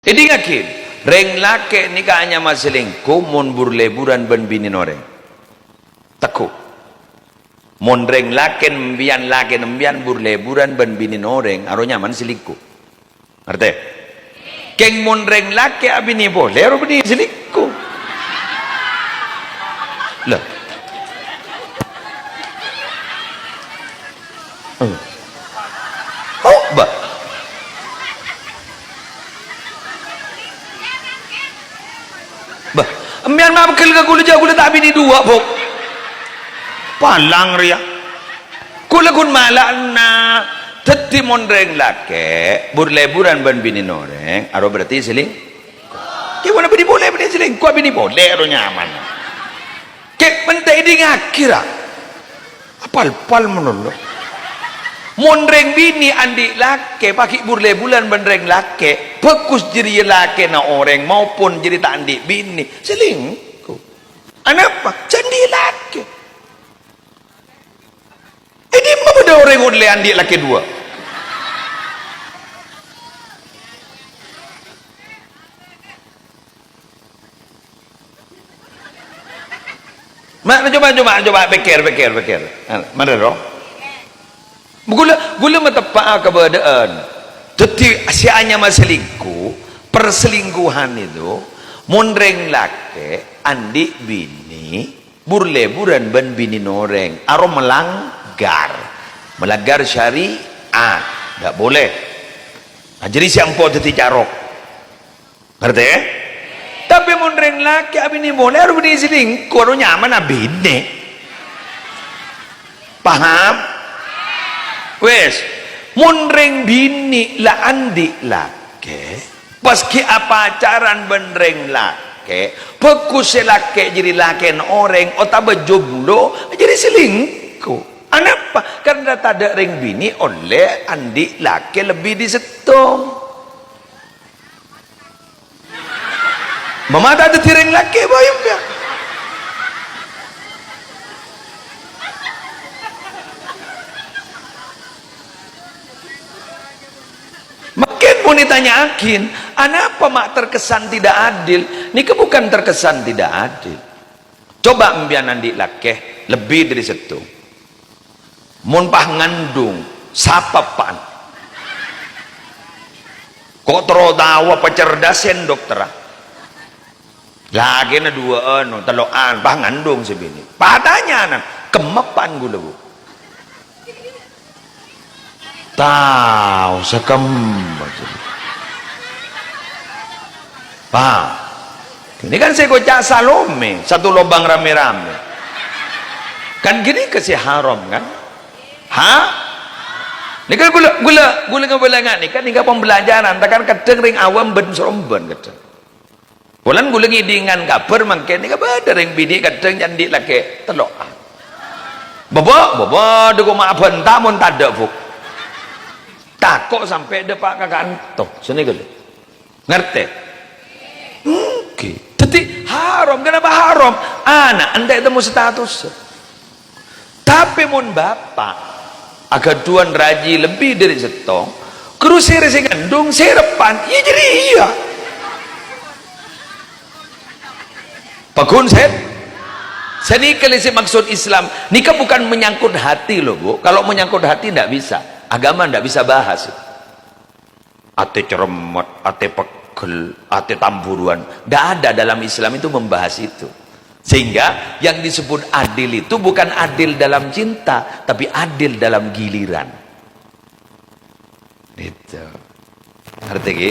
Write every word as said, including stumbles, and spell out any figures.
Èdingngaghi, rèng lakè' nèka anyama selingkuh mon bur-leburan bân binèna orèng. Tegghu. Mon rèng lakè' empèyan, lakèna empèyan bur-leburan bân binèna orèng, aro nyamana selingkuh. Ngartè? Kèng mon rèng lakè' abinè polè, aro bânnè selingkuh. Lah. Oh, bâh. Bâh, empèyan ma' pegghel ka kaulâ, jhâ' kaulâ ta' abinè duwâ', Bu'. Palang rèya. Kaulâ ghun mala'ana. Dhâddhi mon rèng lakè' bur-leburan bân binèna orèng, aro berarti seling-, Kèwana bânnè polè, bânnè selingkuh, bânnè polè aro nyamana. Kè' pènta èdingngaghi, ra. Apal-pal malolo. Mon rèng binè' andi' lakè', paghi' bur-leburan bân rèng lakè', bhâghus jârèya lakèna orèng maupun jârèya ta' andi' binè', selingkuh. Anapa? Jhâ' andi' lakè'. È dimma bâdâ orèng ollè andi' lakè' duwâ'? Ma', coba, coba, coba, pèkkèr, pèkkèr, pèkkèr. Ah, mandhâr, ro? Kaulâ, kaulâ mateppa'a kabâdâ'ân. Dhâddhi, sè anyama selingkuh, perselingkuhan itu, mon rèng lakè' andi' binè', bur-leburan bân binèna orèng, aro melanggar. Melanggar syariat. Ndak boleh. Nah, jadi sè ampo dhâddhi carok. Ngartè? Tapè mon rèng lakè' abinè polè, aro bânnè selingkuh, aro nyamana binè'. Paham? Wes, mon rèng binè' la andi' lakè', pas ghi' apacaran bân rèng lakè', bhâghus sè lakè' jârèya lakèna orèng otabâ jomblo, jârèya selingkuh. Anapa? Karna tadâ' rèng binè' ollè andi' lakè' lebbi dâri sèttong. Mamata dhâddhi rèng lakè', bâ, yâ, yâ. Mungkin mon ètanya'aghi, anapa ma' terkesan tidak adil? Nèka bukan terkesan tidak adil. Coba empèyan andi' lakè' lebbi dâri sèttong. Mon pas ngandung, sapa eppa'na? Ko' terro taowa pacerdasèn dokterra? Lakèna duwâ'ân, tello'an, pas ngandung sè binè'. Patanya'an, kemma eppa'na kaulâ, Bu'? Tao, sakemma. Paham? Ini kan sè èkoca' Salome, satu lobang rame-rame. Kan ghânèka sè haram, kan? Ha? Nèka kaulâ, kaulâ, kaulâ ngabâlângaghi nèka, nèka pembelajaran, ta' kan kadhâng rèng awam bân-sorombân kadhâng. Polana kaulâ ngèdhingan kabhâr mangkèn nèka bâdâ rèng binè' kadhâng andi' lakè' tello'an. Bâbâ, bâbâ, dâ' koma' abhânta mon tadâ', Bu'. Tako' sampè' dâpa' ka kanto. Sanèka lho. Ngartè? Èngghi. Dhâddhi haram. Kenapa haram? Ana' anta' ètemmo status. Tapè mon bapa' aghâdhuwân rajhi lebbi dâri sèttong, ghuru sèrè sè ngandung sèreppan, iyâ jârèya. Pagghun, Sèt? Sanèka lè sè maksud Islam. Nèka bukan menyangkut hati, loh, Bu. Kalau menyangkut hati, ndak bisa. Agama ndak bisa bahas. Atè ceremmet, atè pegghel, atè tamburuan. Ndak ada dalam Islam itu membahas itu. Sehingga yang disebut adil itu bukan adil dalam cinta, tapi adil dalam giliran. Itu. Ngartè, ghi?